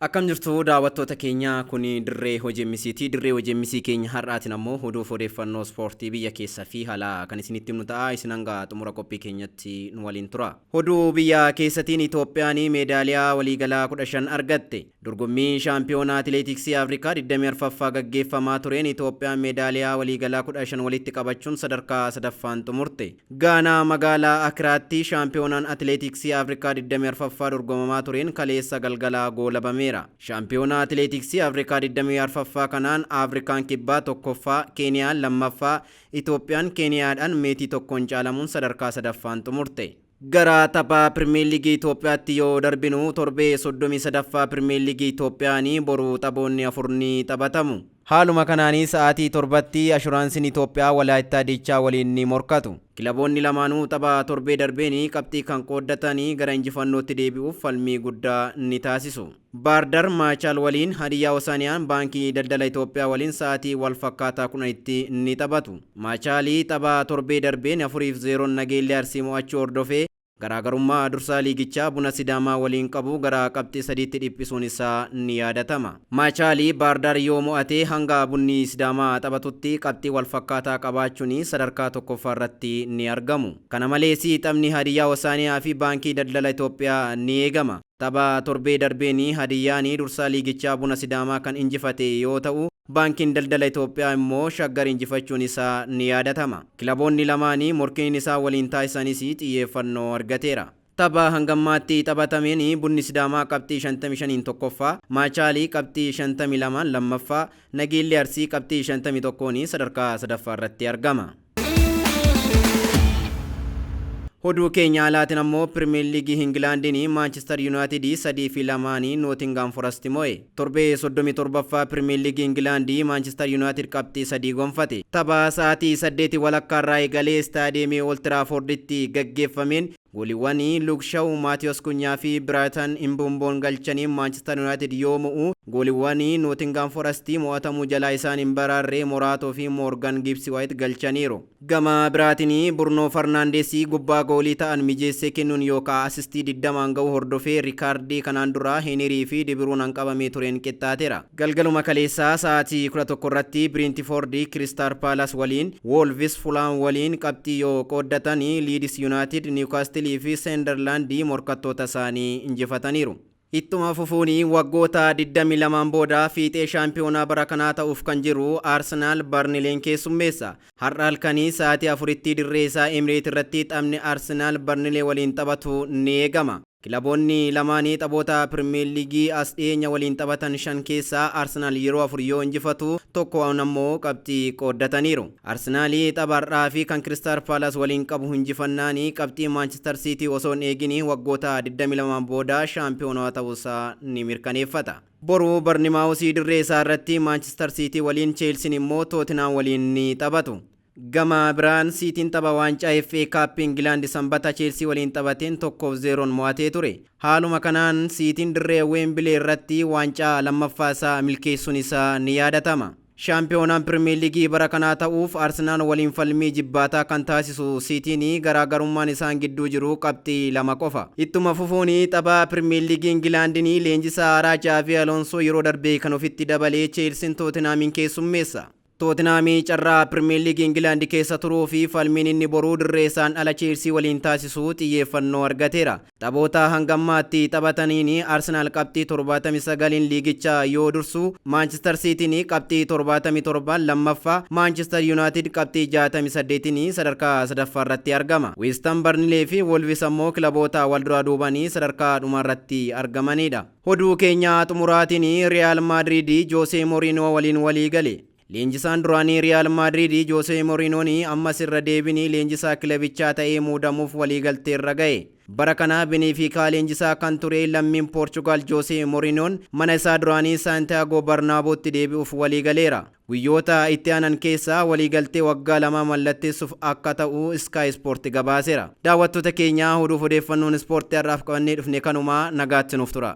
Akkam jirtu daawwattoota keenya, kun dirree hojii MCT. Dirree hojii MC keenya har'aatiin ammoo oduuf odeeffannoo ispoortii biyya keessa fi alaa kan isinitti himnu ta'a. Isin hanga xumura qophii keenyatti nu waliin tura. Oduu biyya keessatiin Itoophiyaan meedaaliyaa waliigalaa 15 argatte. Dorgommii shaampiyoonaa atileetiksii Afrikaa 24ffaa gaggeeffamaa tureen Itoophiyaan meedaaliyaa waliigalaa 15 walitti qabachuun sadarkaa sadaffaan xumurte. Gaanaa magaalaa Akiraatti shaampiyoonaan atileetiksii Afrikaa 24ffaa dorgomamaa tureen kaleessa galgalaa goolabameera. Shaampiyoonaa atileetiksii Afrikaa 24ffaa kanaan Afrikaan Kibbaa tokkoffaa, Keeniyaan lammaffaa, Itoophiyaan Keeniyaadhaan meetii tokkoon caalamuun sadarkaa sadaffaan xumurte. Gara tapha Pirimeer Liigii Itoophiyaatti yoo darbinu, torbee 33ffaa Pirimeer Liigii Itoophiyaanii boru taphoonni afur ni taphatamu. Haaluma kanaanis sa'aatii 7tti Ashuraansiin Itoophiyaa Walaayittaa Diichaa waliin ni morkatu. Kilaboonni lamaanuu tapha torbee darbeen qabxii kan qooddatanii gara injifannootti deebi'uuf falmii guddaa ni taasisu. Baardar Maachaal waliin, Hadiyyaa Hosaaniyaan Baankii Daldala Itoophiyaa waliin sa'aatii wal fakkaataa 10tti ni taphatu. Maachaalii tapha torbee darbeen 4-0 Nageellee Arsii mo'achuu hordofee garaagarummaa dursaa liigichaa Buna Sidaamaa waliin qabu gara qabxii 3tti dhiphisuun isaa ni yaadatama. Maachaalii Baardar yoo mo'ate hanga Bunni Sidaamaa taphatutti qabxii wal fakkaataa qabaachuun sadarkaa tokkoffaa irratti ni argamu. Kana malees taphni Hadiyyaa Hosaaniyaa fi Baankii Daldala Itoophiyaa ni eegama. Tapha torbee darbeen Hadiyyaan dursaa liigichaa Buna Sidaamaa kan injifate yoo ta'u, Baankiin Daldala Itoophiyaa immoo Shaggar injifachuun isaa ni yaadatama. Kilaboonni lamaanii morkiin isaa waliin taasisanis xiyyeeffannoo argateera. Tapha hangammaatti taphatameen Bunni Sidaamaa qabxii 55 tokkoffaa, Maachaalii qabxii 52 lammaffaa, Nageellee Arsii qabxii 51 sadarkaa sadaffaa irratti argama. Oduu keenya alaatiin ammoo Pirimeer Liigii Ingilaandiin Maanchister Yuunaayitid 3-2 Nootingaam Forest mo'e. Torbee 37ffaa Pirimeer Liigii Ingilaandii Maanchister Yuunaayitid qabxii 3 gonfate. Tapha sa'aatii 8 walakkaarraa eegalee istaadiyeemii Old Traaforditti gaggeeffameen gooliiwwan Luuk Shaw, Maatiyos Kunyaa fi Biraaytan Imbuumboon galchanii Maanchister Yuunaayitid yoo mo'u, gooliiwwan Nootingaam Forest mo'atamuu jalaa isaan hin baraarre Moraatoo fi Moorgan Giibsi Waayit galchaniiru. Gama biraatiin Burnoo Farnaandees gubbaa goolii ta'an mijeessee kennuun yookaan asistii 20 ga'uu hordofee Rikaardii kanaan dura Heenerii fi Dibiruunaan qabamee tureen qixxaateera. Galgaluma kaleessaa sa'aatii 11 irratti Biriintifoordi Kiristaal Paalas waliin, Woolvis Fulaam waliin qabxii yoo qooddatan, Liidis Yuunaayitid, Niwukaastilii fi Seenderlaandii morkattoota isaanii injifataniiru. Ittuma fufuun waggoota 22 booda fiixee shaampiyoonaa bara kanaa ta'uuf kan jiru Arsenaal Barnileen keessummeessa. Har'a halkanii sa'aatii 4tti dirree isaa Emireet irratti taphni Arsenaal Barnilee waliin taphatu ni eegama. Kilaboonni lamaanii taphoota Pirimeer Liigii as dhiyeenya waliin taphatan 5 keessaa Arsenaal yeroo 4 yoo injifatu, tokko ammoo qabxii qooddataniiru. Arsenaal tapha har'aa fi kan Kiristaal Paalas waliin qabu injifannaan qabxii Maanchister Siitii osoo hin eegin waggoota 22 booda shaampiyoonaa ta'uusaa ni mirkaneeffata. Boru Barnimaawusii dirree isaa irratti Maanchister Siitii waliin, Cheelsiin immoo Tootinhaam waliin ni taphatu. Gama biraan Siitiin tapha waancaa FA Cup Ingilaand Sanbata Cheelsii waliin taphateen 1-0 mo'atee ture. Haaluma kanaan Siitiin dirree Weembilee irratti waancaa lammaffaa isaa milkeessuun isaa ni yaadatama. Shaampiyoonaan Pirimeer Liigii bara kanaa ta'uuf Arsenaal waliin falmii jibbaataa kan taasisu Siitiin garaagarummaan isaan gidduu jiru qabxii 2 qofa. Ittuma fufuun tapha Pirimeer Liigii Ingilaandiin leenjisaa haaraa Jaavii Alonsoo yeroo darbee kan ofitti dabalee Cheelsiin Tootinhaamiin keessummeessa. Tootinhaamii carraa Pirimeer Liigii Ingilaand keessa turuu fi falmiin inni boruu dirree isaan ala Cheelsii waliin taasisu xiyyeeffannoo argateera. Taphoota hangammaatti taphataniin Arsenaal qabxii 79 liigicha yoo dursu, Maanchister Siitiin qabxii 77 lammaffaa, Maanchister Yuunaayitid qabxii 68 sadarkaa sadaffaa irratti argama. Weestam, Barnilee fi Wolvis ammoo kilaboota wal duraa duubanii sadarkaa dhumaarratti argamanidha. Oduu keenya xumuraatiin Riyaal Maadriid Joosee Moriinoo waliin walii gale. Leenjisaan duraanii Riyaal Maadriid Joosee Moriinoon ammas irra deebiin leenjisaa kilabichaa ta'ee muudamuuf waliigalteerra ga'e. Bara kana Benefiikaa leenjisaa kan ture lammiin Poorchugaal Joosee Moriinoon mana isaa duraanii Saantiyaagoo Barnaabootti deebi'uuf waliigaleera. Guyyoota itti aanan keessaa waliigaltee waggaa 2 mallatteessuuf akka ta'u Sky Sport gabaaseera. Daawwattoota keenyaa, oduuf odeeffannoon ispoortii har'aaf qabannee dhufne kanumaa, nagaatti nuuf tura.